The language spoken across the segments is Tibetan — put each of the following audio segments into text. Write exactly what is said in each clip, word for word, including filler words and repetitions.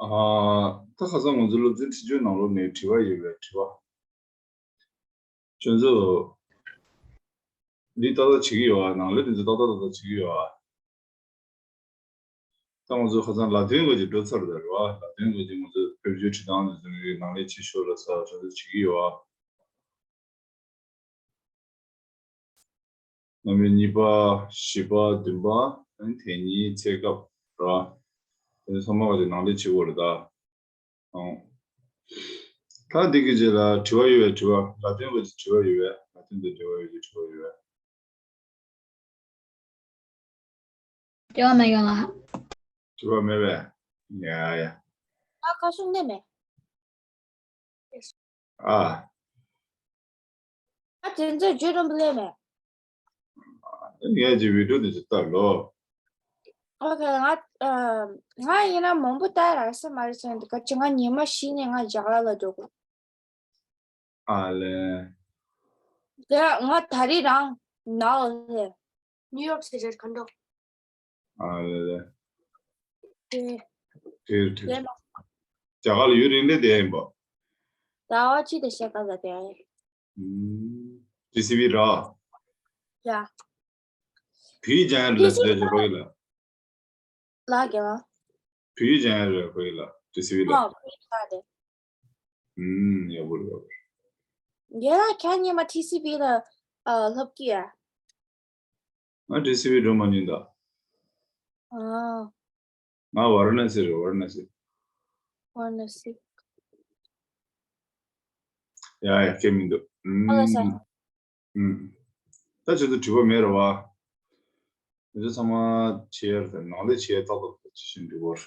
ཨ། ད་ཁ་སང་ང་ཚོ་སློབ་ཚན་ཁྲིད་ཕྱོགས་ནང་ལོགས་ནས་དྲི་བ་ཡོད་པའི་དྲི་བ། ཁྱོད་ཚོ་འདི་ཏག་ཏག་བྱེད་ཀྱི་ཡོད་ཨ། ནང་ལས་དེ་ཚོ་ཏག་ཏག་ཏག་ཏག་བྱེད་ཀྱི་ཡོད་ཨ། ད་ང་ཚོ་ཁ་སང་ལ་དོན་གོ་ཅིག་འགྲོ་ཚར་རེད་བ། ལ་དོན་གོ་ཅིག་ང་ཚོ་བོད་བརྒྱུད་ཁྲིད་སྟངས་ནས་བཟུང་གི་ནང་ལས་ཆེ་ཤོས་ལ་ས་ཁྱོད་ཚོ་བྱེད་ཀྱི་ཡོད་ཨ། རྣམ་དབྱེ་གཉིས་པ། བཞི་པ། བདུན་པ། དེ་ནས་དེ་གཉིས་ཚེ་སྐབས་ར། དེ་ཚང་མ་ག་ཅིག་ནང་ལས་བྱེད་དགོས་རེད་ད། ཨང་། ད་འདི་གི་རྗེས་ལ་དྲི་བ་ཡོད་པས་དྲི་བ། ལ་དོན་ག་ཅིག་དྲི་བ་ཡོད་པས། ལ་དོན་དང་འབྲེལ་བ་ཡོད་ཀྱི་དྲི་བ་ཡོད་པས། དྲི་བ་མེད་ཡོང་ལ། དྲི་བ་མེད་པས། ཡ་ཡ། ཨ་ཁ་སང་ནས་མེད། ཨ། ཨ་དེ་ཚོ་བརྗོད་རུང་བུ་ལས་མེད། ངས་ཀྱི་བི་ཌིའོ་དེ་ཚོ་ལྟ་ལོ། ཨོ་ཁེ། ང་ཨ་ང་ཡིན་ན་མང་པོ་ལྟ་རག་ས་མ་རེད་ཟེར་འདུག་ག་ཅི་ང་ཉི་མ་བཞི་ནས་ང་རྒྱ་གར་ལ་འགྲོ་དགོས། ཨ་ལེ། དེ་ང་ད་རེས་རང་ནའོ་ལེ། ནིའུ་ཡོག་སི་ཊི་ཁ་འགྲོ། ཨ་ལེ་ལེ། དེ་དེ་དེ་དེ་མ། རྒྱ་གར་ལ་ཡུན་རིང་ནས་བསྡད་ཡིན་པ། ཟླ་བ་གཅིག་དང་ཕྱེད་ཀ་ལ་བསྡད་ཡིན། ཨུམ། ཊི་སི་ཝི་ར། ཡ། བོད་ཡིག་སྦྱང་ཡ་ལ་བསྡད་ཡོད་པ་ཡིན་ལ། ལ་རྒྱ་བ། བོད་ཡིག་སྦྱང་ཡ་རེད་ཁོ་ཡིན་ལ། ཊི་སི་ཝི་ལ། ཨ་བོད་ཡིག་ལ་རེད། ཨུམ། ཡག་པོ་རེད། ཡག་པོ་རེད། ངས་ལ་ཁྱེད་ཉི་མ་ཊི་སི་ཝི་ལ་ཨ་སློབ་ཀྱི་ཡ། ང་ཊི་སི་ཝི་འགྲོ་མ་མྱོང་ད། ཨ། ང་ཝ་ར་ཎ་སི་རེད། ཝ་ར་ཎ་སི། ཝ་ར་ཎ་སི། ཡ་ཡ་སྐད་མི་འདུག་ཨ་ལ་ས། ཨུམ། ཨུམ། ད་ཁྱོད་ཚོ་དྲི་བ་མེད་རེད་བ། ཁྱོད་ཚོ་ཚང་མ་བྱེད་ཡ་རེད། ནང་ལས་བྱེད་ཡ་ཏག་ཏག་ཏག་བྱེད་བཞིན་འདུག་བར།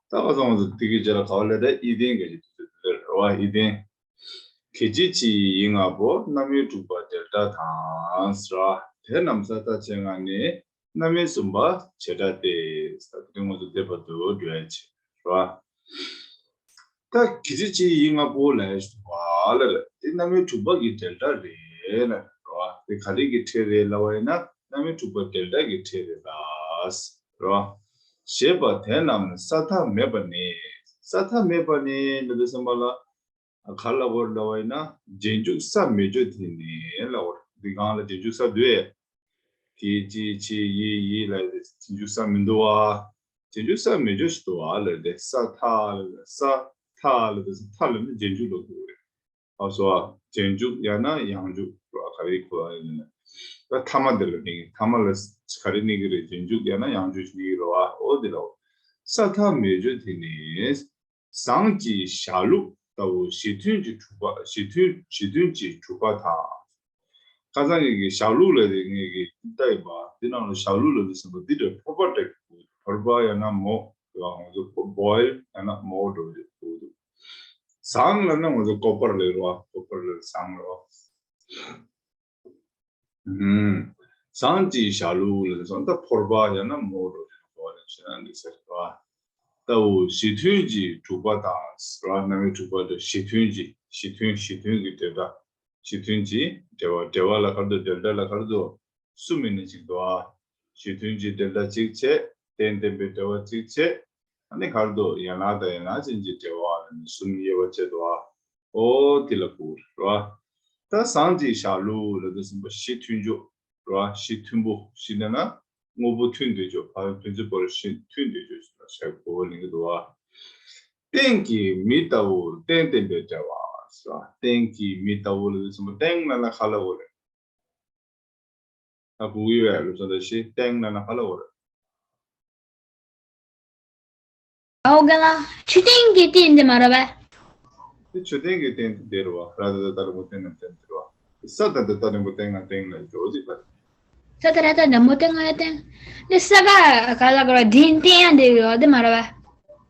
ད་ཁ་སང་ང་ཚོ་དེ་གི་རྗེས་ལ་ག་བ་ལས་ད་ཨི་ལྡན་ག་ཅིག་དུས་ཚོད་དེ་ལས་རེད་བ། ཨི་ལྡན། གལ་ཆེ་ཆེ་ཡི་ཡིག་ལྔ་པོ་རྣམ་དབྱེ་དྲུག་པ་འབྲེལ་སྒྲ་དང་ཟེར་བ། དེ་རྣམས་ས་མཐའ་ཆེ་ལྔ་ནི་རྣམ་དབྱེ་གསུམ་པ་བྱེད་སྒྲ་སྟེ། ད་དེ་ང་ཚོ་དེ་བར་དུ་འགྲོ་ཡ་ཆེ་རེད་བ། ད་གལ་ཆེ་ཆེ་ཡི་ཡིག་ལྔ་པོ་ལ་ཞུ་བ་ལ་རེད། དེ་རྣམ་དབྱེ་དྲུག་པ་གི་འབྲེལ་སྒྲ་རེད་ལ་རེད་བ། དེ་ག་རེ་གི་ཕྲད་རེད་ལབ་པ་ཡིན་ན་རྣམ་དབྱེ་དྲུག་པ་འབྲེལ་སྒྲ་གི་ཕྲད་རེད་ལ། རེད་བ། ཞེས་པ་དེ་རྣམས་ས་མཐའ་མེད་པ་ནི། ས་མཐའ་མེད་པ་ནི་འདི་འདྲ་སེམས་པ་ལ། ག་ལ་བོར་ལ་བ་ཡིན་ན་རྗེས་འཇུག་ས་མེད་རྒྱུ་དེ་ནི་ལ་བོར། འདི་གང་ལ་རྗེས་འཇུག་ས་དུས་ཀྱི་ཅི་ཆི་ཡི་ཡི་ལ་རྗེས་འཇུག་ས་མི་འདུག་བ། རྗེས་འཇུག་ས་མེད་རྒྱུ་ཞིག་འདུག་བ་ལ་དེ་ས་མཐའ་ལ་ས་མཐའ་ལ་དེ་ས་མཐའ་ལ་ནི་རྗེས་འཇུག་ལ་འདུག་རེད། ཨ་སོ། རྗེས་འཇུག་ཡང་ན་ཡང་འཇུག་ར། ག་རེ་གོ་ཡིན་ན། ད་མཐའ་མ་དེ་ལ་གནས་ཀྱི། མཐའ་མ་ལ་ག་རེ་གནས་ཀྱི་རེད། རྗེས་འཇུག་ཡང་ན་ཡང་འཇུག་གནས་ཀྱི་རེད་བ། འོ་དེ་ལ་འོ། ས་མཐའ་མེད་རྒྱུ་དེ་ནི། ཟངས་ཀྱི་ཞྭ་ལུགས་ལྟ་བུ་གཞི་མཐུན་གྱི་གྲུབ་པ། གཞི་མཐུན་གཞི་མཐུན་གྱི་གྲུབ་པ་དང་། ཁ་སང་ངེད་ཀྱི་ཞྭ་ལུགས་ལ་དེ་ངེད་ཀྱི་ལྟ་ཡིན་པ། འདི་ནང་ལ་ཞྭ་ལུགས་ལ་དེ་ཟེར་བ་འདི་འདྲ་ཕོར་པ་འདྲ་གི། ཕོར་པ་ཡང་ན་མོ། ང་ཚོ་བོལ་ཡང་ན་མོལ་འདྲ་བོ་ཞིག་འདུག་ཟངས་ལབ་ན་ང་ཚོ་ཀོ་པར་ལབ་རེད་བ། ཀོ་པར་ལབ་ཟངས་ལབ་བ། ཨུམ། ཟངས་ཀྱི་ཞྭ་ལུགས་ལ་སོང་ད་ཕོར་པ་ཡང་ན་མོ་རོ་རེ་ནོ་བ་ལ་ཆེ་ན་འདི་ཟེར་བ། ལྟ་བུ་གཞི་མཐུན་གྱི་གྲུབ་པ་དང་ཟེར་བ། རྣམ་དབྱེ་དྲུག་པ་དང་གཞི་མཐུན་གྱི། གཞི་མཐུན་གཞི་མཐུན་གྱི་འབྲེལ་སྒྲ། གཞི་མཐུན་གྱི་འབྲེལ་བ། འབྲེལ་བ་ལ་ག་རེ་འདུག་འབྲེལ་སྒྲ་ལ་ག་རེ་འདུག་གསུམ་ཡིན་ན་གཅིག་འདུག་ཨ། གཞི་མཐུན་གྱི་འབྲེལ་སྒྲ་གཅིག་བྱས། རྟེན་བརྟེན་པའི་འབྲེལ་བ་གཅིག་བྱས། ཨ་ནི་ག་རེ་འདུག་ཡན་ལག་དང་ཡན་ལག་ཅན་གྱི་འབྲེལ་བ་ལ་ནི་གསུམ་དབྱེ་བ་ཕྱེ་འདུག་ཨ། ཨོ་དེ་ལ་གོ་རེད་བ། ད་ཟངས་ཀྱི་ཞྭ་ལུགས་ལ་དུ་ཟིན་པ་གཞི་མཐུན་ཕྱོགས་རེད་བ། གཞི་མཐུན་པོ། གཞི་ནས་ན་དངོས་པོ་མཐུན་བསྡད་ཕྱོགས། ཕ་རོལ་ཕན་ཚུན་བར་གཞི་མཐུན་བསྡད་ཕྱོགས་ཞེས་གོ་བ་ལེན་གྱི་འདུག་བ། རྟེན་གྱི་མི་ལྟ་བུར་རྟེན་བརྟེན་པའི་འབྲེལ་བ་ཟེར་བ། རྟེན་གྱི་མི་ལྟ་བུ་ལ་དུ་ཟིན་པ་རྟེན་ལབ་ན་ག་ལ་གོ་རེད། ད་གུ་ཡོད་ལུགས་སྲོལ་འདྲ་ཞིག་རྟེན་ལབ་ན་ག་ལ་གོ་རེད། ཨོ་རྒན་ལགས། མཆོད་རྟེན་གྱི་རྟེན་འདི་མ་རེད་པས། དེ་མཆོད་རྟེན་གྱི་རྟེན་དེ་རེད་བ། ར་ད་ད་ར་མོ་རྟེན་ན་རྟེན་དེ་རེད་བ། ས་ད་ད་ད་ར་མོ་རྟེན་ང་རྟེན་ལ་འགྲོ་ཟིག་པ། ས་ད་ར་ད་ར་མོ་རྟེན་ང་རྟེན། འདི་ས་ག་ག་ལ་ག་ར་རྟེན་རྟེན་ཡང་འདི་ཡོད་དེ་མ་རེད་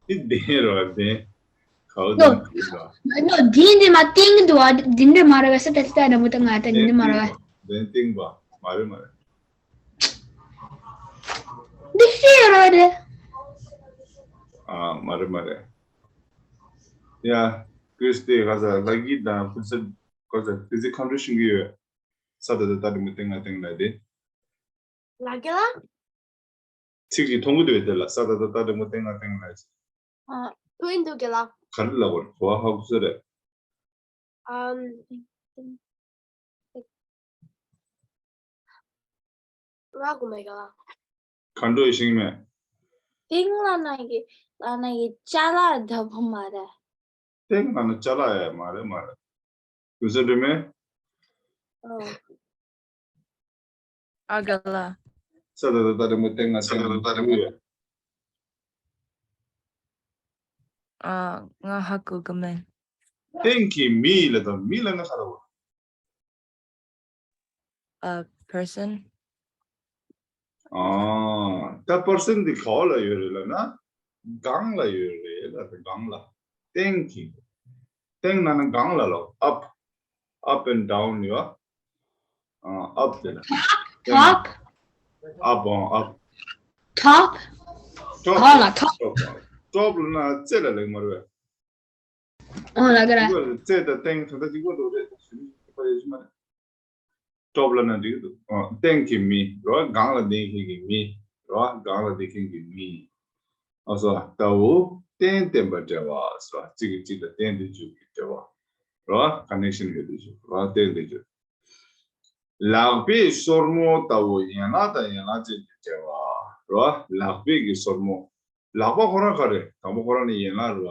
པས། དེ་རྟེན་རེད་བ། རྟེན། གའུ་ནོ། ཏང་གི་ལ། ནོ། འདི་འདི་མ་ཏིང་འདུག་བ། འདི་འདྲ་མ་རེད་པས། ས་ད་ད་ད་ནམ་བུ་ད་ང་ད་འདི་འདྲ་མ་རེད་པས། འདི་ཏིང་བ། མ་རེད་མ་རེད། འདི་ཤེས་རོགས་རེད། ཨ་མ་རེད་མ་རེད། ཡ། ཀུས་ཏེ་ག་ས་ལ་གི་དང་ཕུན་སུམ་ག་ས་ཏི་ཙི་ཁམས་རུ་ཤིང་གི་ཡོད། ས་ད་ད་ད་འདྲ་མོ་ཏིང་ང་ཏིང་ལ་དེ། ལ་གི་ལ། ཚིག་གི་མཐོང་གི་འདུག་དེ་ལ་ས་ད་ད་ད་འདྲ་མོ་ཏིང་ང་ཏིང་ལ་དེ། ཨ། ཐུ་ཡིན་འདུག་གི་ལ། ག་རེ་ལབ་དགོས་རེད། གོ་བ་ཧ་གོ་ས་རེད། ཨམ། ང་གོ་མེད་ག་ལ། ག་འགྲོ་ཡི་ཤིང་མེད། ཏིང་ལ་ན་གི་ལ་ན་གི་ཅ་ལག་འདྲ་པོ་མ་རེད། ཏིང་ལ་ན་ཅ་ལག་ཡ་མ་རེད་མ་རེད། གོ་ས་འགྲོ་མེད། ཨོ། ཨ་ག་ལ། ས་ད་ད་ད་རེ་མོ་ཏིང་ང་ཏིང་ང་ད་རེ་མོ། ཨ། ང་ཧ་གོ་གི་མེད། ཏིང་གི་མི་ལ་དང་མི་ལ་ན་ཁ་ར་བ། A person. ཨ། ད་པར་སན་འདི་ག་བ་ལ་ཡོད་རེད་ལབ་ན། སྒང་ལ་ཡོད་རེད་ལབ་རེད། སྒང་ལ། སྟེང་གི། སྟེང་ན་ན་སྒང་ལ་ལོ། up. Up and down ཡོད། ཨ། up དེ་ལ། Top. Up, ཨ། up. Top. Top. གང་ལ་top. Top. Top ལ་ན་རྩེ་ལ་ལེགས་མ་རེད། ཨོ་ལ་ག་ར། རྩེ་དང་སྟེང་ད་ལྟ་གཅིག་པ་འདུག་རེད། ཞུ་ནི་གཅིག་པ་ཡོད་ཤི་མ་རེད། ཊོབ་ལ་ན་འགྲིག་འདུག་ཨོ། སྟེང་གི་མི་རོ། སྒང་ལ་བསྡད་མཁན་གྱི་མི་རོ། སྒང་ལ་བསྡད་མཁན་གྱི་མི། ཨོ་སོ། ལྟ་བུ་རྟེན་བརྟེན་པ་འབྲེལ་བ་སོ། གཅིག་གིས་གཅིག་ལ་བརྟེན་ཏེ་འཇུག་པའི་འབྲེལ་བ་རོ། ཀ་ནེག་ཤན་ཡོད་དེ་འཇུག་རོ། བརྟེན་ཏེ་འཇུག་ལག་པའི་སོར་མོ་ལྟ་བུ་ཡན་ལག་དང་ཡན་ལག་ཅན་གྱི་འབྲེལ་བ་རོ། ལག་པའི་གི་སོར་མོ། ལག་པ་ཁོ་རང་ག་རེ། དང་པོ་ཁོ་རང་ནི་ཡན་ལག་རེད་བ།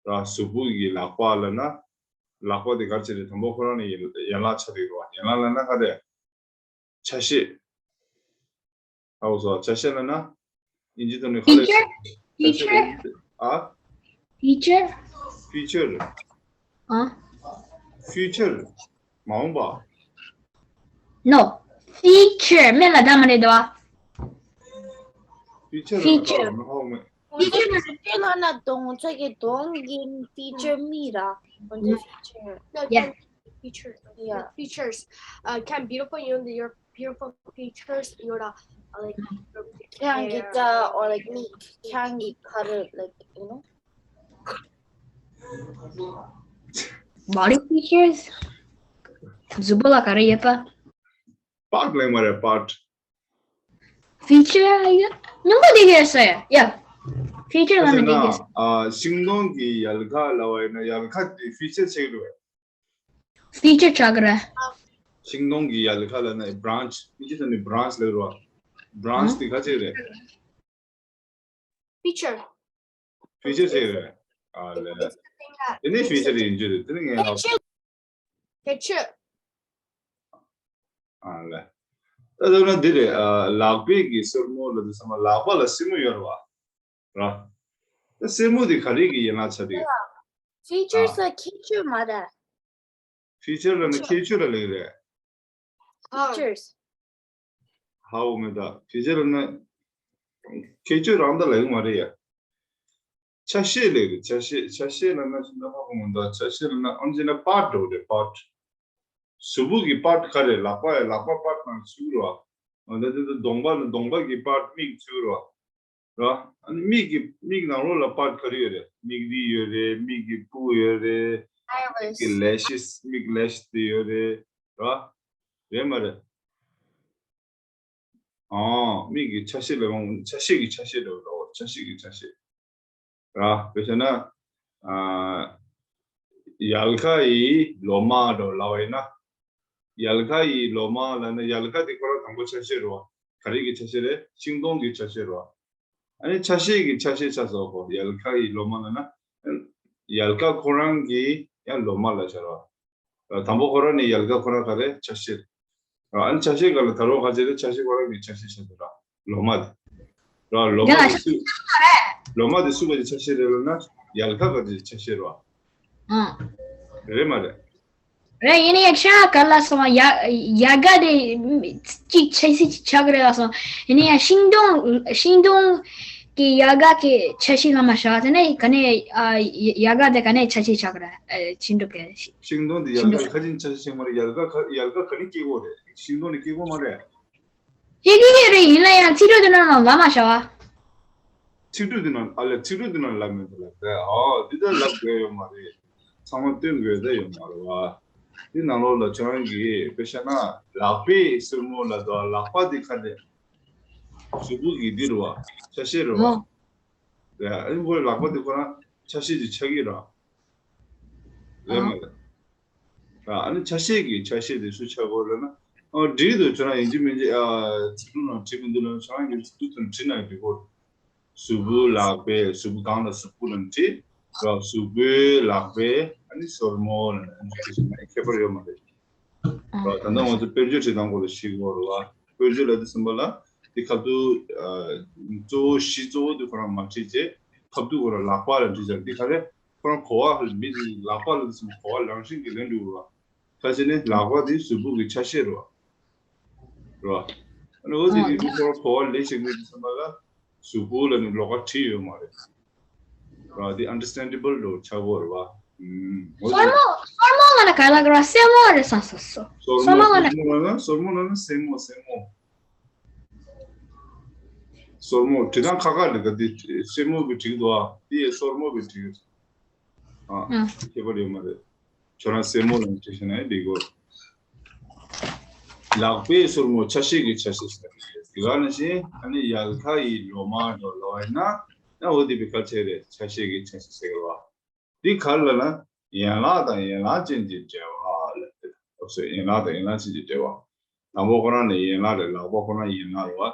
ར། གཟུགས་པོ་གི་ལག་པ་ལབ་ན། ལག་པ་དེ་ག་རེ་བྱེད་རེད། དང་པོ་ཁོ་རང་ནི་ཡན་ཡན་ལག་ཆགས་ཀྱི་རེད་བ། ཡན་ལག་ལབ་ན་ག་རེ། ཆ་ཤས། ཧ་གོ་སོང་། ཆ་ཤས་ལབ་ན། ཨིན་ཇི་ཐོག་ནས་ག་རེ། Feature. ཆ་ཤས་ལབ་ན། ཨ། Feature. Feature. ཨ། Feature. མ་འོངས་པ། No. Feature. སྨན་ལ་ད་མ་རེད་དོ། Feature. Feature. ཧ་གོ་མེད། Feature. Feature ལབ་ན་གདོང་ཚོད་ཀྱི་གདོང་གི་feature མིག་ར། ཨོ་འདི་feature. Yeah. Features. Yeah. Features. Uh, can beautiful you your beautiful features your uh, like ཁྱེད་རང་གི་hair. Or like མིག་ཁྱེད་རང་གི་ཁ་རུ། Like, you know. Body features. གཟུགས་པོ་ལ་ག་རེ་ཡོད་པ། པར་ཊི་ལབ་མ་རེད། པར་ཊི། Feature ཡ། ཉུང་ངུ་དེ་གས་ཡ། Yeah. Feature ལབ་ན་དེ་གས་ཡ། ཨ། ཤིང་སྡོང་གི་ཡལ་ག་ལབ་པ་ཡིན་ན་ཡལ་ག་དེ་feature ཆགས་རེད། Feature ཆགས་རེད། ཤིང་སྡོང་གི་ཡལ་ག་ལབ་ན་branch། ཨིན་ཇི་ཐོག་ནས་branch ལབ་རེད་བ། Branch དེ་ག་ཅིག་རེད། Feature. Feature ཟེར་རེད། ཨ་ལས། དེ་ནས་feature ཡིན་རྒྱུ་རེད། དེ་ནས་ངས་ཧ། ཁྱད་ཆོས། ཨ་ལས། ད་དེ་ན་འདི་རེད། ཨ། ལག་པའི་གི་སོར་མོ་ལ་དུ་ཚང་མ་ལག་པ་ལ་སེན་མོ་ཡོད་རེད་བ། ར། ད་སེན་མོ་དེ་ག་རེ་གི་ཡན་ལག་ཆགས་རེད། Features ཨ། ལ་ཁྱད་ཆོས་མ་རེད། Feature ལབ་ན་ཁྱད་ཆོས་ལ་ལེགས་རེད། Features. ཧ་གོ་མེད་ད། Feature ལབ་ན་ཁྱད་ཆོས་རང་ད་ལེགས་མ་རེད་ཡ། ཆ་ཤས་ལེགས་རེད། ཆ་ཤས། ཆ་ཤས་ལབ་ན་ཤིན་ཏུ་ཧ་གོ་མི་འདུག་ཆ་ཤས་ལབ་ན་ཨོན་ཇི་ན་པར་ཊི་འགྲོ་རེད། པར་ཊི། གཟུགས་པོ་གི་པར་ཊི་ག་རེ། ལག་པ་ཡ། ལག་པ་པར་ཊི་ནང་ཚུད་རོ། འོ་ད་དེ་གདོང་པ་ནི་གདོང་པ་གི་པར་ཊི། མིག་ཚུད་རོ། ར། ཨ་ནི་མིག་གི་མིག་ནང་ལོགས་ལ་པར་ཊི་ག་རེ་ཡོད་རེད། མིག་རིལ་ཡོད་རེད། མིག་གི་སྤུ་ཡོད་རེད། མིག་གི་ལེ་ཤེས། མིག་ལེ་ཤེས་དེ་ཡོད་རེད། ར། རེད་མ་རེད། ཨ། མིག་གི་ཆ་ཤས་ལ་ཡོང་། ཆ་ཤས་ཀྱི་ཆ་ཤས་འགྲོ་རོ། ཆ་ཤས་ཀྱི་ཆ་ཤས། ར། དཔེ་བྱས་ན། ཨ། ཡལ་ག་ཡི་ལོ་མ་འགྲོ་ལབ་པ་ཡིན་ན། ཡལ་ག་ཡི་ལོ་མ་ལབ་ན་ཡལ་ག་དེ་ཁོ་རང་དང་པོ་ཆ་ཤས་རེད་བ། ག་རེ་གི་ཆ་ཤས་རེད། ཤིང་སྡོང་གི་ཆ་ཤས་རེད་བ། ཨ་ནི་ཆ་ཤས་ཀྱི་ཆ་ཤས་ཆགས་སོང་ཁོ། ཡལ་ག་ཡི་ལོ་མ་ལབ་ན། ཡལ་ག་ཁོ་རང་གི་ཡང་ལོ་མ་ལབ་བྱ་རེད་བ། དང་པོ་ཁོ་རང་ནི་ཡལ་ག་ཁོ་རང་ག་རེ། ཆ་ཤས། ཨ་ནི་ཆ་ཤས་ག་ལ་ད་རུང་ག་ཅི་རེད། ཆ་ཤས་ཁོ་རང་གི་ཆ་ཤས་ཆགས་འདུག་ར། ལོ་མ་དེ། ར། ལོ་མ་དེ་སུ། ལོ་མ་དེ་སུ་ག་ཅི་ཆ་ཤས་རེད་ལབ་ན། ཡལ་ག་ག་ཅི་ཆ་ཤས་རེད་བ། ཨ། རེད་མ་རེད། རེད། ཡིན་ན་ཡང་ཤ་ག་ལ་སོང་བ། ཡ། ཡལ་ག་དེ་གཅིག་ཆ་ཤས་ཆགས་རེད་ལ་སོང་། ཡིན་ན་ཡང་ཤིང་སྡོང་། ཤིང་སྡོང་གི་ཡལ་ག་གི་ཆ་ཤས་ལ་མ་བྱ་བ་དེ་ནས་ག་ནས། ཨ། ཡལ་ག་དེ་ག་ནས་ཆ་ཤས་ཆགས་རེད། ཨ། ཤིང་སྡོང་གི། ཤིང་སྡོང་དེ་ཡལ་ག་ཁ་ཅིག་ཆ་ཤས་ཆགས་མ་རེད། ཡལ་ག་ཁ། ཡལ་ག་ག་ནས་སྐྱེ་གོ་རེད། ཤིང་སྡོང་ནས་སྐྱེ་གོ་མ་རེད། སྐྱེ་གི་ཡོད་རེད། ཡིན་ན་ཡང་ཚིག་གྲོགས་དེ་ནང་ལ་མ་བྱ་བ། ཚིག་གྲོགས་དེ་ནང་། ཨ་ལས། ཚིག་གྲོགས་དེ་ནང་ལབ་མེད་པ་ལབ་རེད། ཨོ་འདི་ལྟར་ལབ་དགོས་ཡོད་མ་རེད། ཚང་མ་སྟོན་དགོས་ས་ཡོད་མ་རེད་བ། འདི་ནང་ལོགས་ལ་ཁྱོད་རང་གིས་དཔེ་བཤད་ན་ལག་པའི་སོར་མོ་ལ་དོ། ལག་པ་འདི་ག་རེ། གཟུགས་པོ་གི་འདི་རེད་བ། ཆ་ཤས་རེད་བ། ཨོ། རེད། ཨ་ནི་ཁོའི་ལག་པ་དེ་ཁོ་རང་ཆ་ཤས་ཅིག་ཆགས་ཀྱི་རེད། རེད་མ་རེད། ཨ་ནི་ཆ་ཤས་ཀྱི་ཆ་ཤས་དེ་སུ་ཆགས་དགོས་ལབ་ན། ཨ་འགྲིག་འདུག་ཁྱོད་རང་ཡིན་གཅིག་མིན་གཅིག་ཨ་ཚིག་ཐུང་ནང་བྲིས་མི་འདུག་ལབ་ན། ཁྱོད་རང་གི་ཚིག་ཐུང་ནང་བྲིས་ན་འགྲིག་གོ། གཟུགས་པོ་ལག་པའི། གཟུགས་པོ་གང་ལ་གཟུགས་པོ་ལབ་ན་འགྲིག་ར། གཟུགས་པོའི་ལག་པའི་ཨ་ནི་སོར་མོ་ལབ་ན་ཨ་ནི་འགྲིག་ཟེར་ན་ཁྱད་པར་ཡོད་མ་རེད། ཨ། ད་ལྟ་ང་ཚོ་དཔེར་བརྗོད་བྲིས་སྟངས་སྐོར་ལ་ཤེས་དགོས་རེད་བ། དཔེར་བརྗོད་ལབ་དུས་ཙམ་པ་ལ་དེ་ཁ་ཐུག་ཨ་གཙོ་བོ་གཞི་གཙོ་བོ་དེ་ཁོ་རང་མ་བྲིས་བྱས། ཁ་ཐུག་ཁོ་རང་ལག་པ་ལ་བྲིས་ཙང་དེ་ག་རེ། ཁོ་རང་གོ་བ་མི་དེ་ལག་པ་ལབ་དུས་ཙམ་པ་གོ་བ་རང་བཞིན་གྱིས་ལེན་འགྲོ་གི་རེད་བ། ཁ་ཅིག་ནི་ལག་པ་དེ་གཟུགས་པོ་གི་ཆ་ཤས་རེད་བ། རེད་བ། ཨ་ནི་འོ་དེ་ཨ་དེ་ཁོ་རང་གོ་བ་ལེན་བྱེད་དགོས་དུས་ཙམ་པ་ལ། གཟུགས་པོ་ལབ་ནས་ལོགས་ཀ་བྲིས་ཡོད་མ་རེད། ར་དེ་understandable་འགྲོ་ཆགས་ཀྱི་ཡོད་རེད་བ། ཨུམ། འོ་སོར་དེ། མོ་སོར་མོ་ལབ་ན་ག་ལབ་དགོས་རེད། སེན་མོ་རེད་བསམ་སོང་། སོ་སོར་སོར་མོ་མོ་ལབ་ན། སོར་མོ་ལབ་ན་སོར་མོ་ལབ་ན་སེན་མོ། སེན་མོ། སོར་མོ་བྲིས་སྟངས་ཁག་ཁག་རེད། ག་དེ་སེན་མོ་བི་བྲིས་འདུག་ཨ། དེ་ཡང་སོར་མོ་བི་བྲིས། ཨ། ཨ། ཁྱད་པར་ཡོད་མ་རེད། ཁྱོད་རང་སེན་མོ་ལབ་ནས་བྲིས་ཤེས་ན་འགྲིག་གོ། ལག་པའི་སོར་མོ་ཆ་ཤས་ཀྱི་ཆ་ཤས་ཟེར་བ་རེད། དེ་ག་ནང་བཞིན་ཨ་ནི་ཡལ་ག་ཡི་ལོ་མ་འགྲོ་ལབ་པ་ཡིན་ན། ཡང་འོ་དེ་བི་གལ་ཆེ་རེད། ཆ་ཤས་ཀྱི་ཆ་ཤས་ཟེར་བ། འདི་ག་རེ་ལབ་ན། ཡན་ལག་དང་ཡན་ལག་ཅན་གྱི་འབྲེལ་བ་ལབ་དེ། ཡན་ལག་དང་ཡན་ལག་ཅན་གྱི་འབྲེལ་བ། དང་པོ་ཁོ་རང་ནི་ཡན་ལག་རེད། ལག་པ་ཁོ་རང་ཡན་ལག་རེད་བ། ཨ་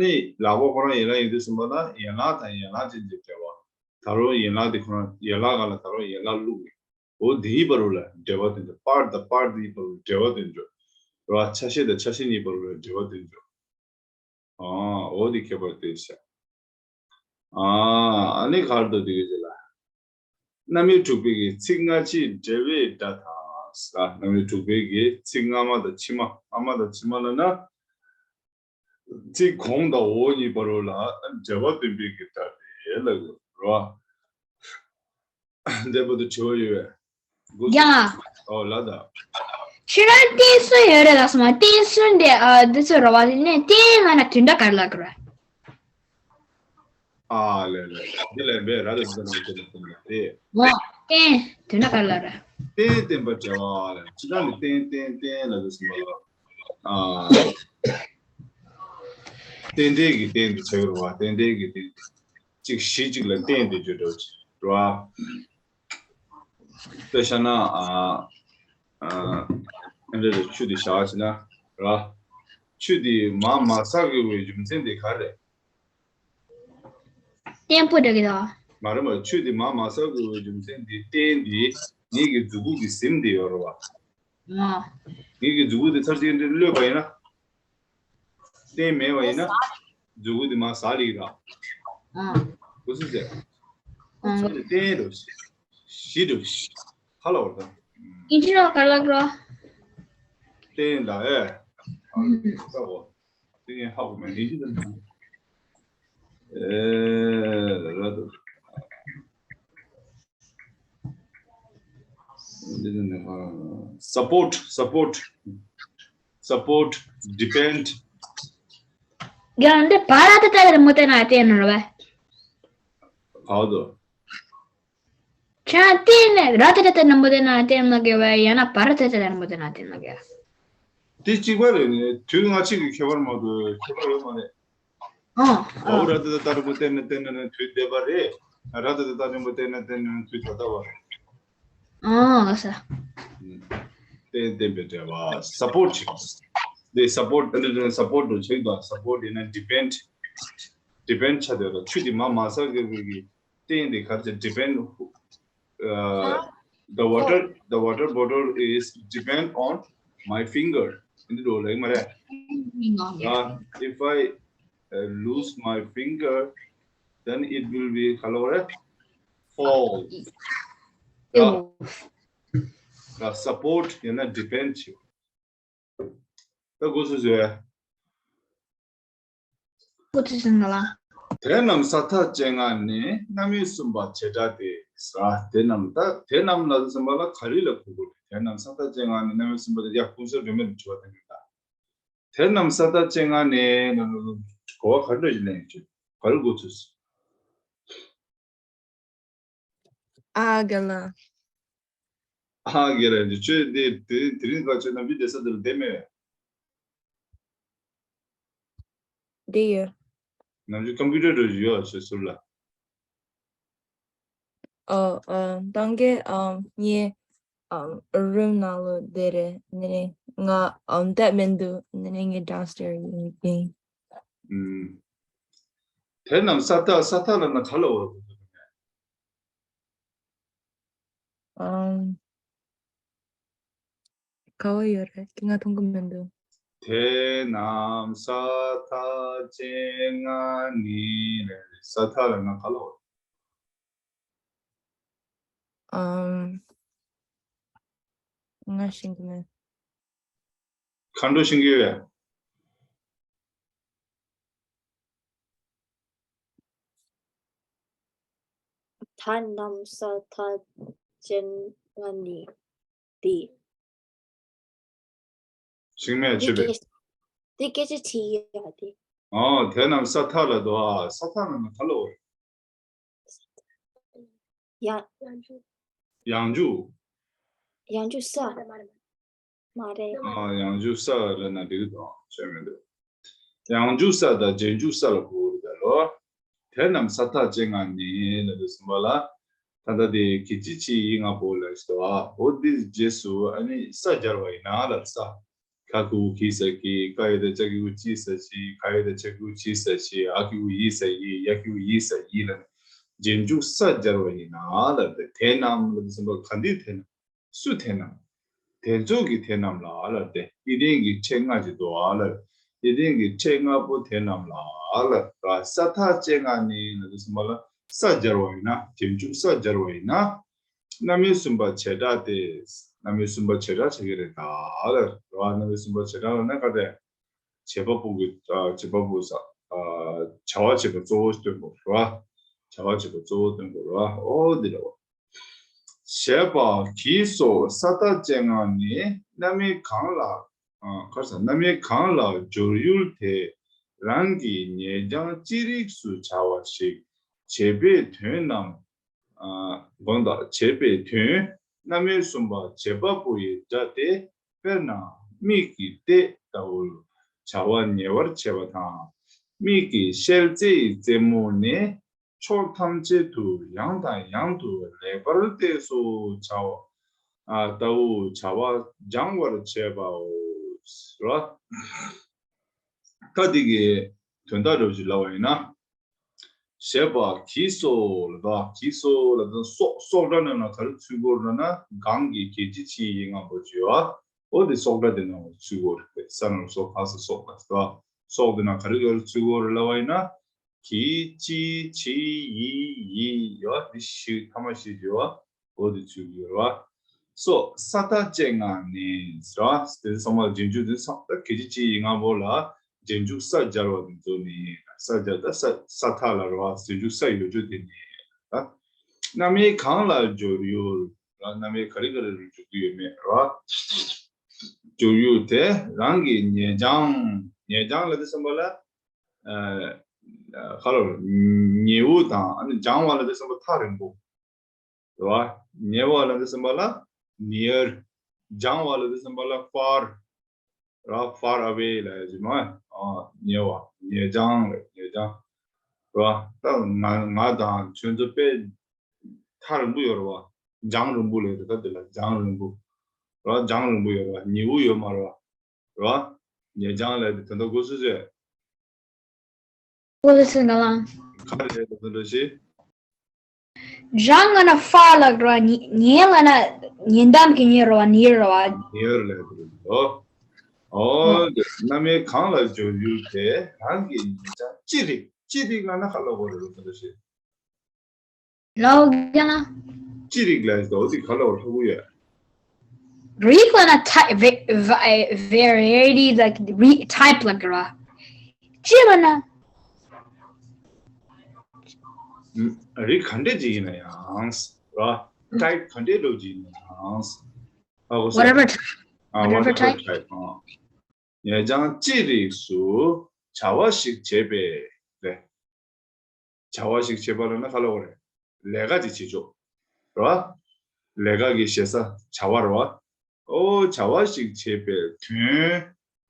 ནི་ལག་པ་ཁོ་རང་ཡན་ལག་ཡིན་དུས་ཙམ་པ་ལ་ཡན་ལག་དང་ཡན་ལག་ཅན་གྱི་འབྲེལ་བ། ད་རུང་ཡན་ལག་དེ་ཁོ་རང་ཡན་ལག་སྒང་ལ་ད་རུང་ཡན་ལག་བླུགས་ནས། འོ་དེའི་བར་ལ་འབྲེལ་བ་སྟོན་འགྲོ། པར་དང་པར་དེའི་བར་ལ་འབྲེལ་བ་སྟོན་འགྲོ། རེད་བ། ཆ་ཤས་དང་ཆ་ཤས་གཉིས་བར་ལ་འབྲེལ་བ་སྟོན་འགྲོ། ཨ། འོ་དེ་ཁྱད་པར་དེ་བྱ། ཨ། ཨ་ནི་ག་རེ་འདུག་དེ་ག་ཅིག་ལ། རྣམ་དབྱེ་དྲུག་པའི་གི་ཚིག་སྔ་ཕྱིའི་འབྲེལ་བའི་སྒྲ་དང་། ས། རྣམ་དབྱེ་དྲུག་པའི་གི་ཚིག་སྔ་མ་དང་ཕྱི་མ། སྔ་མ་དང་ཕྱི་མ་ལབ་ན། ཚིག་གོང་དང་འོག་གཉིས་བར་ལ་འབྲེལ་བ་སྟོན་པའི་གི་སྒྲ་དེ་ལབ་དགོས་རེད་བ། འདི་བར་དུ་དྲི་བ་ཡོད་པས། ཡ། ཨོ་ལ་ད། ཁྱེད་རང་རྟེན་གསུམ་ཡོད་རེད་ལགས་སོ་མ། རྟེན་གསུམ་དེ་ཨ་འདི་ཚོ་ར་བ་དེ་ནས་རྟེན་ལབ་ན་དོན་དག་ག་རེ་ལབ་དགོས་རེད། ཨ་ལས་ལས། འདི་ལས་འབད་ར་དེ་ཚོ་ནང་བསྟན་ནས་བསྟན་ནས་རེད། འོ། རྟེན་དོན་དག་ག་རེ་ལབ་རེད། རྟེན་བརྟེན་པ་འབྲེལ་བ་ལ། སྤྱིར་བཏང་ནས་རྟེན་རྟེན་རྟེན་ལབ་དུས་ཙམ་པ་ལ། ཨ། རྟེན་འབྲེལ་གྱི་རྟེན་དེ་བྱེད་དགོས་རེད་བ། རྟེན་འབྲེལ་གྱི་རྟེན་དེ། གཅིག་གཞི་གཅིག་ལ་བརྟེན་ཏེ་བརྗོད་འགྲོ་རེད་བ། དཔེ་བཞག་ན། ཨ། ཨ། ཨ་འདྲ་རེད། ཆུ་དེ་བཞག་བྱས་ན་ར། ཆུ་དེ་མར་མ་ཟག་དགོས་པའི་རྒྱུ་མཚན་དེ་ག་རེད། བརྟན་པོ་འདྲ་གི་དང་། མ་རེད་མ་རེད། ཆུ་དེ་མར་མ་ཟག་དགོས་པའི་རྒྱུ་མཚན་དེ། རྟེན་དེ་ངེད་ཀྱི་མཛུ་གུ་གི་ཟིམ་དེ་ཡོད་རེད་བ། ཨ། ངེད་ཀྱི་མཛུ་གུ་དེ་ཚར་གཅིག་འདྲ་གློད་པ་ཡིན་ན། རྟེན་མེད་པ་ཡིན་ན། མཛུ་གུ་དེ་མར་ཟག་ལེ་ར། ཨ། གོ་སོང་ཟེར། ཨ། ཁོ་ཚོ་ནི་རྟེན་རེད། གཞི་རེད། ཧ་ལ་བར་དང་། ཨིན་ཇི་ནང་ག་རེ་ལབ་དགོས་རེད། རྟེན་དང་ཨེ། ཨ། ཨ། ལྟ་གོ། དེ་ངས་ཧ་གོ་མེད། ཨིན་ཇི་དང་། ཨེ། ར་དང་། Support, support, support, depend. ཡང་འདི་བ་ར་ཏ་བཏགས་སྡ་ར་མ་བཏགས་ན་རྟེན་རེད་བ། ག་བ་དོ། ཁྱེད་རང་རྟེན་ནས་ར་ཏ་བཏགས་སྡ་ར་མ་བཏགས་ན་རྟེན་ལབ་དགོས་བ། ཡང་ན་བ་ར་ཏ་བཏགས་སྡ་ར་མ་བཏགས་ན་རྟེན་ལབ་དགོས། དེ་གཅིག་པ་རེད། ནི་དུས་སྔ་ཕྱི་གི་ཁྱད་པར་མ་གཏོགས་ཁྱད་པར་ཡོད་མ་རེད། ཨ། བའོ་ཨ། ར་ཏ་བཏགས་སྡ་ར་མ་བཏགས་ན་རྟེན་ན་ན་དུས་འདས་པ་རེད། ར་ཏ་བཏགས་སྡ་ར་མ་བཏགས་ན་རྟེན་ན་ན་དུས་ད་ལྟ་བ་རེད། ཨ། ལགས་སོ། རྟེན་བརྟེན་པའི་འབྲེལ་བ། སཔོརྚ་བྱེད། དེ་སཔོརྚ་ཨ་ནི་སྤོརྚ་འགྲོ་ཆེག་དང་། སཔོརྚ་ཡིན་ན་ཌི་པེནྚ། ཌི་པེནྚ་ཆ་དེ་ལ་ཆུ་དེ་མར་མ་ཟག་དགོས་པའི་གི་རྟེན་དེ་ག་རེ་ཟེར། depend, uh, the water, the water bottle is depend on my finger. འདི་འགྲོ་ལེགས་མ་རེད། ཨ། If I, uh, lose my finger, then it will be ག་ལབ་རེད། Fall. ད་ད་སཔོརྚ་ཡང་ན་ཌི་པེནྚ་བྱེད། ད་འགོ་ཚུགས་བཟོས། འགོ་ཚུགས་ཟིན་ལ། དེ་རྣམས་ས་མཐའ་ཅན་ལྔ་ནི་རྣམ་དབྱེ་གསུམ་པ་བྱེ་བྲག་སྟེ། ས། དེ་རྣམས་ད་དེ་རྣམས་ལ་གསུམ་པ་ལ་ག་རེ་ལ་གོ་དགོས་རེད། དེ་རྣམས་ས་མཐའ་ཅན་ལྔ་ནི་རྣམ་དབྱེ་གསུམ་པ་དེ་ཡ་ཁུངས་གསར་སྒྲོན་མེ་ལ་དྲི་བ་བཏང་གི་ད། དེ་རྣམས་ས་མཐའ་ཅན་ལྔ་ནི་གོ་བ་ག་འདྲ་ཞིག་ལེན་ཡོད་ཅེ། ག་རེ་འགོ་ཚུགས། ཨ་རྒན་ལགས། ཨ་རྒན་ལགས། འདི་ཁྱོད་འདི་དེ་དེ་རིང་ཁ་ཁྱོད་ནམ་རྒྱུན་བསྡད་ས་དེ་ལ་བསྡད་མེད། བསྡད་ཡོད། ནམ་རྒྱུན་ཀམ་པུ་ཊར་འགྲོ་བཞིན་ཡོད་ཁྱོད་ཟུར་ལ། ཨ་ཨ་ཏང་གེ་ཨ་ངའི་ཨ་རུམ་ནང་ལོ་དེ་རེད། ནི་ནི་ང་ཨ་འདས་མི་འདུག་ནི་ནི་ངའི་downstairs་ཡིན། ཨུམ། དེ་རྣམས་ས་མཐའ། ས་མཐའ་ལབ་ན་ག་ལ་འོ། ཨམ། ག་བ་ཡོད་རེད། ང་མཐོང་གི་མི་འདུག་དེ་རྣམས་ས་མཐའ་ཅན་ལྔ་ནི་ལབ་རེད། ས་མཐའ་ལབ་ན་ག་ལ་འོ། ཨམ། ང་ཤེས་ཀྱི་མེད། མཁའ་འགྲོ་ཤེས་ཀྱི་ཡོད། ད་ནམ་ས་ཐ་ཅན་ང་ནི་དེ། ཤིང་མེད་དེ་ཆུ་བེད། སྐད་དེ་སྐད་ཆ་དྲིས་ཡ་དེ། ཨོ་དེ་རྣམས་ས་ཐ་ལ་དོ། ཨ་ས་ཐ་ལ་ན་ཐ་ལ་འོ། ཡང་ཡང་འཇུག་ཡང་འཇུག་ས། མ་རེད། ཨ་ཡང་འཇུག་ས་ལ་ན་འགྲིག་གི་དང་ཆོས་མི་འདུག་ཡང་འཇུག་ས་དང་རྗེས་འཇུག་ས་ལ་གོ་གི་རེད་ད་ལོ། དེ་རྣམས་ས་ཐ་ཅན་ལྔ་ནི་ལ་དུ་གསུམ་པ་ལ། ད་ལྟ་དེ་གི་ཅི་ཅི་ཡི་ལྔ་པོ་ལ་ཞིག་དོ། འོ་དེ་རྗེས་སུ་ཨ་ནི་ས་སྦྱར་བ་ཡིན་ན་ལ་ས། ཁ་གི་གུ་གི་ས་གི། ཀ་ཡོད་དེ་ཅ་གི་གུ་ཅི་ས་ཅི། ཁ་ཡོད་དེ་ཆ་གི་གུ་ཆི་ས་ཆི། འ་གི་གུ་འི་ས་འི། ཡ་གི་གུ་ཡི་ས་འི་ལ་ནི་རྗེས་འཇུག་ས་སྦྱར་བ་ཡིན་ན་ལ་དེ་དེ་རྣམས་ལ་དུ་གསུམ་པ་ག་འདི་དེ་རྣམས། སུ་དེ་རྣམས། དེ་ཚོ་གི་དེ་རྣམས་ལ་ལབ་སྟེ། ཡིད་ལྡན་གྱི་ཕྲད་ལྔ་ཅིག་འདུག་ཨ་ལབ། ཡིད་ལྡན་གྱི་ཕྲད་ལྔ་པོ་དེ་རྣམས་ལ་ལབ། ས་མཐའ་ཅན་ལྔ་ནི་ལབ་དུས་ཙམ་པ་ལ་ས་སྦྱར་བ་ཡིན་ན། རྗེས་འཇུག་ས་སྦྱར་བ་ཡིན་ན། རྣམ་དབྱེ་གསུམ་པ་བྱེ་བྲག་སྟེ། རྣམ་དབྱེ་གསུམ་པ་བྱེ་བྲག་ཆགས་ཀྱི་རེད་ད་ལབ། རྣམ་དབྱེ་གསུམ་པ་བྱེ་བྲག་ལབ་ན་ག་རེ། བྱེད་པ་པོ་གི། ཨ། བྱེད་པ་པོ་ས། ཨ། བྱ་བ་བྱེད་པ་གཙོ་བོ་སྟོན་དགོས་རེད་བ། བྱ་བ་བྱེད་པ་གཙོ་བོ་སྟོན་དགོས་རེད་བ། ཨོ་འདི་རེད་བ། ཞེས་པ་གིས་སོ། ས་མཐའ་ཅན་ལྔ་ནི་རྣམ་དབྱེ་གང་ལ། ཨ། ག་རེ་ཟེར། རྣམ་དབྱེ་གང་ལ་སྦྱོར་ཡུལ་དེ་རང་གི་ཉེ་རྐྱང་ཅི་རིགས་སུ་བྱ་བ་ཞིག་བྱེད་པའི་དོན་རྣམས། ཨ། དགོངས་དག་བྱེད་པའི་དོན། རྣམ་དབྱེ་གསུམ་པ་བྱེད་པ་པོ་ཡི་སྒྲ་སྟེ། དཔེར་ན་མིག་གིས་ལྟོས་ལྟ་བུར་བྱ་བ་ཉེ་བར་བྱེད་པ་དང་། མིག་གིས་ཤེལ་རྩེ་ཡི་རྩེ་མོ་ནས་ཕྱོགས་ཐམས་ཅད་དུ་ཡང་དང་ཡང་དུ་ལེགས་པར་ལྟས་སོ་བྱ་བ། ཨ། ལྟ་བུ་བྱ་བ་སྦྱང་བར་བྱེད་པའོ། ཟེར་བ། ད་འདི་གི་དོན་དག་འདྲ་བོ་ཞིག་ལབ་པ་ཡིན་ན། ཞེས་པ་གིས་སོ་ལབ་དང་། གིས་སོ་ལབ་དང་། སོགས། སོགས་སྒྲ་ནང་ན་ག་རེ་ཚུད་ཀྱི་ཡོད་རེད་ལབ་ན། གང་གི་གི་ཅི་ཕྱི་ཡི་ལྔ་པོ་ཅིག་ཡོད་པ། འོ་དེ་སོགས་སྒྲ་དེ་ནང་ཚུད་ཀྱི་ཡོད་རེད། ས་ན་རོ་སོ། ག་ས་སོ། ག་ས། སོགས་དེ་ནང་ག་རེ་ག་རེ་ཚུད་ཀྱི་ཡོད་རེད་ལབ་པ་ཡིན་ན། གི་ཅི་ཕྱི་ཡི་ཡི་ཡོད་པ། དེ་བཞི་ཐ་མ་བཞི་ཡོད་པ། འོ་དེ་ཚུད་ཀྱི་ཡོད་རེད་བ། སོ། ས་མཐའ་ཅན་ལྔ་ནི་ཟེར་བ། དེ་ཚང་མ་རྗེས་འཇུག་དེ་ཚང་མ་གི་ཅི་ཕྱི་ཡི་ལྔ་པོ་ལ་རྗེས་འཇུག་ས་སྦྱར་བ་དེ་ཚོ་ནི། ས་སྦྱར་ད་ས། ས་མཐའ་ལ་རེད་བ། རྗེས་འཇུག་ས་ཡོད་རྒྱུ་དེ་ནི། ད་རྣམ་དབྱེ་གང་ལ་སྦྱོར་ཡུལ་ལ། རྣམ་དབྱེ་ག་རེ་ག་རེ་ལ་འཇུག་གི་ཡོད་མེད་རེད་བ། སྦྱོར་ཡུལ་དེ་རང་གི་ཉེ་རྐྱང་། ཉེ་རྐྱང་ལབ་དུས་ཙམ་པ་ལ། ཨ། ག་ལ་ཉེ་བོ་དང་། ཨ་ནི་རྐྱང་བ་ལབ་དུས་ཙམ་པ་ཐག་རིང་པོ། རེད་བ། ཉེ་བ་ལབ་དུས་ཙམ་པ་ལ་near། རྐྱང་བ་ལབ་དུས་ཙམ་པ་ལ་far། རེད་བ། far away་ལབ་ཡ་ཅིག་མ། ཨ། ཉེ་བ། ཉེ་རྐྱང་ལབ། ཉེ་རྐྱང་། རེད་བ། ད་ང་ང་དང་ཁྱོད་ཚོ་དཔེ་ཐག་རིང་པོ་ཡོད་རེད་བ། རྒྱང་རིང་པོ་ལབ་ཡ་ད་དེ་ལ་རྒྱང་རིང་པོ། རེད་བ། རྒྱང་རིང་པོ་ཡོད་རེད་བ། ཉེ་བོ་ཡོད་མ་རེད་བ། རེད་བ། ཉེ་རྐྱང་ལབ་ཡ་དེ་དོན་དག་གོ་སོང་ཟེར། ཨོ་ལེ་སེ་ང་ལ། ག་རེ་རེད་ད་དོན་དག་ཞིག་རང་ང་ན་far་ལབ་ར། ཉེ་ཉེ་ལབ་ན་ཉེ་འགྲམ་གྱི་ཉེ་རེད་བ། near་རེད་བ། near་ལབ་རེད་འདུག་ཨོ། ཨོ་དེ་རྣམ་དབྱེ་གང་ལ་སྦྱོར་ཡུལ་དེ་རང་གི་ཉེ་རྐྱང་ཅི་རིགས། ཅི་རིགས་ལབ་ན་ག་ལབ་དགོས་རེད་ད་དོན་དག་ཞིག་ལའོ་རྒྱ་ལ། ཅི་རིགས་ལབ་ཡ་ཟེར་དུས་ག་ལ་བ་ལྷག་གི་ཡོད། རིགས་ལབ་ན་type va- va- variety like re- type ལབ་ཀྱི་ར། ཅི་ལབ་ན། ཨུམ། རིགས་ག་འདྲས་ཅིག་ཡིན་ན་ཡང་ར། type་ག་འདྲས་འདྲ་ཅིག་ཡིན་ན་ཡང་། ཨ་གོ་སོང་། whatever type། ཨ་whatever whatever type། type། ཨ། ཉེ་རྐྱང་ཅི་རིགས་སུ་བྱ་བ་ཞིག་བྱེད་པའི་རེད། བྱ་བ་ཞིག་བྱེད་པ་ལབ་ན་ག་ལབ་དགོས་རེད། ལས་ཀ་ཅིག་བྱེད་ཕྱོགས་རེད་བ། ལས་ཀ་གི་ཞེ་ས་བྱ་བ་རེད་བ། ཨོ་བྱ་བ་ཞིག་བྱེད་པའི་དོན།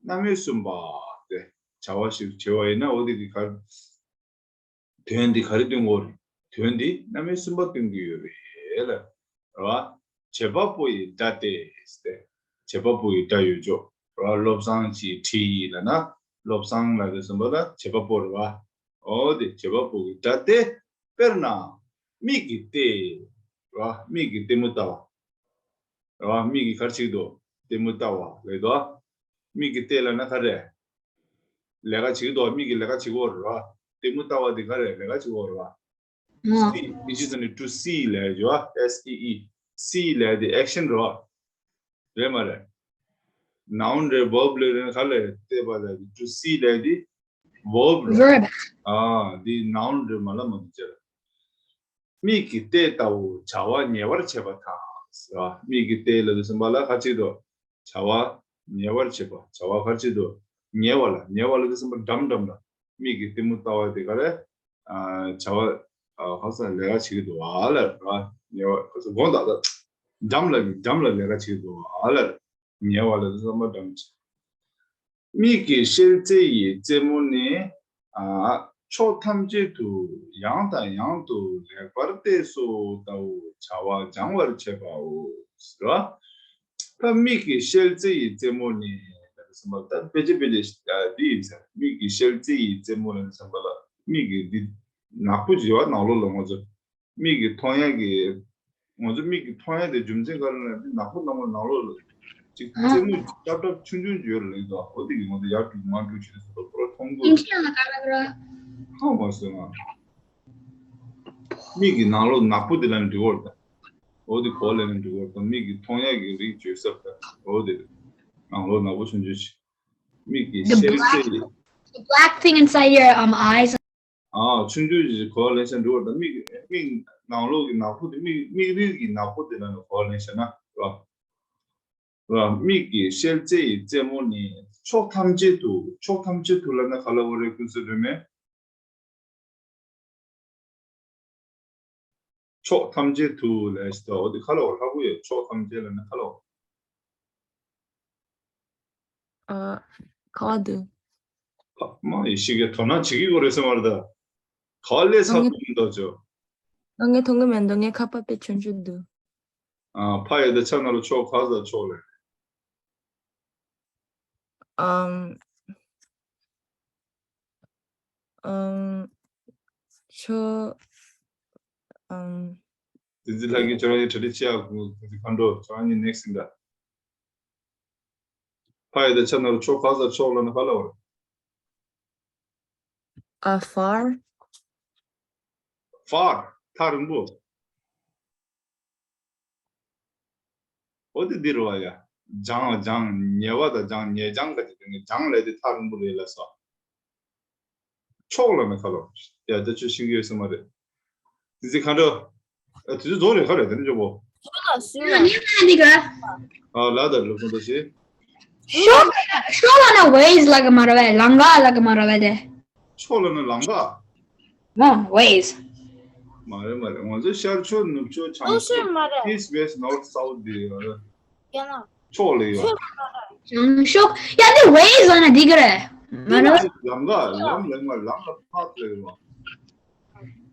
རྣམ་དབྱེ་གསུམ་པ་སྟེ། བྱ་བ་ཞིག་བྱེད་པ་ཡིན་ན་འོ་དེ་གི་ག་དོན་འདི་ག་རེ་སྟོན་དགོས་རེད། དོན་འདི་རྣམ་དབྱེ་གསུམ་པ་སྟོན་གྱི་ཡོད་རེད། ལ། རེད་བ། བྱེད་པ་པོ་ཡི་སྒྲ་སྟེ། བྱེད་པ་པོ་ཡི་སྒྲ་ཡོད་ཅོག་རེད་བ། བློ་བཟང་གིས་བྲིས་ཡིན་ལབ་ན། བློ་བཟང་ལབ་དུས་ཙམ་པ་ལ་བྱེད་པ་པོ་རེད་བ། འོ་དེ་བྱེད་པ་པོ་གི་སྒྲ་སྟེ། དཔེར་ན། མིག་གིས་བལྟས། རེད་བ། མིག་གིས་ལྟད་མོ་ལྟ་བ། རེད་བ། མིག་གིས་ག་རེ་བྱེད་ཀྱི་འདུག་ལྟད་མོ་ལྟ་བ་ལབ་འདུག་མིག་གིས་བལྟས་ལབ་ན་ག་རེ། ལས་ཀ་བྱེད་ཀྱི་འདུག་མིག་གིས་ལས་ཀ་བྱེད་ཀྱི་ཡོད་རེད་བ། ལྟད་མོ་ལྟ་བ་དེ་ག་རེ། ལས་ཀ་བྱེད་ཀྱི་ཡོད་རེད་བ། ཨ། see ཨིན་ཇི་ཐོག་ནས་to see ལབ་ཡོད་བ། S E E see ལབ་དེ་action རེད་བ། རེད་མ་རེད། noun རེད། verb རེད། རེད་ག་ལ་བལྟས་པ་ལབ་དེ། to see ལབ་དེ་verb རེད། verb ཨ། འདི་noun རེད་མ་ལབ་མ་འདུག་ཅེས། མིག་གིས་བལྟས་ལྟ་བུ་བྱ་བ་ཉེ་བར་བྱེད་པ་དང་། ཟེར་བ། མིག་གིས་བལྟས་ལབ་དུས་ཙམ་པ་ལ་ག་རེ་བྱེད་ཀྱི་འདུག་བྱ་བ་ཉེ་བར་བྱེད་པ། བྱ་བ་ག་རེ་བྱེད་ཀྱི་འདུག་ཉེ་བ་ལ། ཉེ་བ་ལབ་དུས་ཙམ་པ་འགྲམ་འགྲམ་ལ། མིག་གིས་ལྟད་མོ་ལྟ་བ་དེ་ག་རེ། ཨ། བྱ་བ། ཨ། ཁ་སང་ལས་ཀ་བྱེད་ཀྱི་འདུག་ཨ་ལབ་ར། ཉེ་བ། ཁ་སང་དགོངས་དག་དག་འགྲམ་ལ། འགྲམ་ལ་ལས་ཀ་བྱེད་ཀྱི་འདུག་ཨ་ལབ། ཉེ་བ་ལ་བསམ་པ་འགྲམ་བྱེད། མིག་གི་ཤེལ་རྩེ་ཡི་རྩེ་མོ་ནི། ཨ། ཕྱོགས་ཐམས་ཅད་དུ་ཡང་དང་ཡང་དུ་ལེགས་པར་བལྟས་སོ་ལྟ་བུ་བྱ་བ་སྦྱང་བར་བྱེད་པའོ། ཟེར་བ། ད་མིག་གི་ཤེལ་རྩེ་ཡི་རྩེ་མོ་ནི། ལབ་ཙམ་པ་ད་དཔེ་ཆ་དཔེ་ཆ་འདི་ཡིན་ཟེར། མིག་གི་ཤེལ་རྩེ་ཡི་རྩེ་མོ་ལབ་ཙམ་པ་ལ་མིག་གི་འདི་ནག་པོ་ཅིག་ཡོད་ནང་ལོགས་ལ་ང་ཚོ་མིག་གི་མཐོང་ཡག་གི། ང་ཚོ་མིག་གི་མཐོང་ཡག་དེ་རྒྱུ་མཚན་ག་རེ་ལབ་ན་འདི་ནག་པོ་ནང་ལོགས་ནང་ལོགས་ལ་ཅིག་ཨ། རྩེ་མོ་ཅིག་ཏབ་ཏབ་ཆུང་ཆུང་ཅིག་ཡོད་རེད་ལབ་ཀྱི་འདུག་འོ་དེ་གི་ང་ཚོ་ཡར་འགྲོ་མར་འགྲོ་བྱེད་དུས་ཙམ་པ་ཁོ་རང་མཐོང་གི་ཡིན་ཤག་ལ་ག་རེ་རེད། མཐོང་མ་སོང་ང་། མིག་གི་ནང་ལོགས་ནག་པོ་དེ་ལབ་ན་འགྲིག་གི་རེད་ད། འོ་དེ་གོ་ལབ་ན་འགྲིག་གི་རེད་ད། མིག་གི་མཐོང་ཡག་གི་རིགས་བརྗོད་ས་ད། འོ་དེ་ནང་ལོགས་ནག་པོ་ཆུང་ཆུང་ཅིག་མིག་གི་The ཤེལ་black, རྩེ་ཡི། The black thing inside your, um, eyes. ཨ། ཆུང་ཆུང་ཅིག་གོ་ལེན་ཤ་འགྲོ་བ་དང་། མིག་མིག་ནང་ལོགས་ཀྱི་ནག་པོ་དེ། མིག་མིག་རིལ་གྱི་ནག་པོ་དེ་ལ་ནི་གོ་ལེན་ཤ་ན་ར། ར། མིག་གི་ཤེལ་རྩེ་ཡི་རྩེ་མོ་ནི། ཕྱོགས་ཐམས་ཅད་དུ། ཕྱོགས་ཐམས་ཅད་དུ་ལབ་ན་ག་ལ་འོ་རེད། ཀུན་གསལ་སྒྲོན་མེ། ཕྱོགས་ཐམས་ཅད་དུ་ལབ་ཤི་ད། འོ་དེ་ག་ལ་འོ་ལྷག་པོ་ཡོད། ཕྱོགས་ཐམས་ཅད་ལབ་ན་ག་ལ་འོ། ཨ། ག་བ་འདུག་ཕ་མ་ཡེ་ཤེས་ཀྱི་དོ་སྣང་བྱེད་ཀྱི་ཡོད་རེད་ཟེར་མ་རེད་ད། ག་ལས་ཚ་ངས་པོ་མི་འདུག་ཅོ། ངས་མཐོང་གི་མེད་འདུག་ངས་ཁ་པར་དཔེ་ཆུང་ཆུང་འདུག་ཨ། ཕ་ཡི་ད་ཆ་ན་རོ་ཕྱོགས་ག་ས་ཕྱོགས་ལས། ཨམ། ཨམ། ཕྱོགས། ཨམ། དེ་ཚེ་ལྷ་གིས་ཁྱོད་རང་གཉིས་གྲ་སྒྲིག་བྱེད་ཡག་གོ། དེ་ཚེ་མཁའ་འགྲོ་ཁྱོད་རང་གཉིས་next ཡིན་ད། ཕ་ཡི་ད་ཆ་ན་རོ་ཕྱོགས་ག་ས་ཕྱོགས་ལབ་ན་ག་ལ་འོ། ཨ། far. far. ཐག་རིང་པོ། འོ་དེ་འདི་རུ་བ་ཡ། སྦྱང་སྦྱང་ཉེ་བ་དང་སྦྱང་ཉེ་སྦྱང་ག་ཅིག་དེ་ནི་སྦྱང་ལས་དེ་ཐག་རིང་པོ་རེད་ལ་སོ། ཕྱོགས་ལ་ནི་ཁ་ལོ། ཡ་ད་ཆོས་ཤིང་གི་ཡོད་ས་མ་རེད། དེ་ཚེ་མཁའ་འགྲོ། ཨ། དེ་ཚོ་རྫོགས་རེད་ག་རེད་དེ་ནི་ཅོ་བོ། ཨ། ལ་ད་ལོ་སོང་ད་ཤེ། ཕྱོགས་ཕྱོགས་ལ་ན་ways ལ་ག་མ་ར་བས། ལམ་ཀ་ལ་ག་མ་ར་བས་དེ། ཕྱོགས་ལ་ན་ལམ་ཀ། ཨ། ways མ་རེད་མ་རེད། ང་ཚོ་ཤར་ཕྱོགས་ནུབ་ཕྱོགས་བྱང་ཕྱོགས་east west north south དེ་ཕྱོགས་ལ་ཡོད། བྱང་ཕྱོགས་ཡ་དེ་ways ལ་ན་འདི་ག་རེད། མ་ར་བས། ལམ་ཀ་ལམ་ལམ་ཀ་ལམ་ལ་path ལ་ཡོད།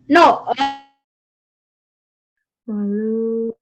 No. ཨ།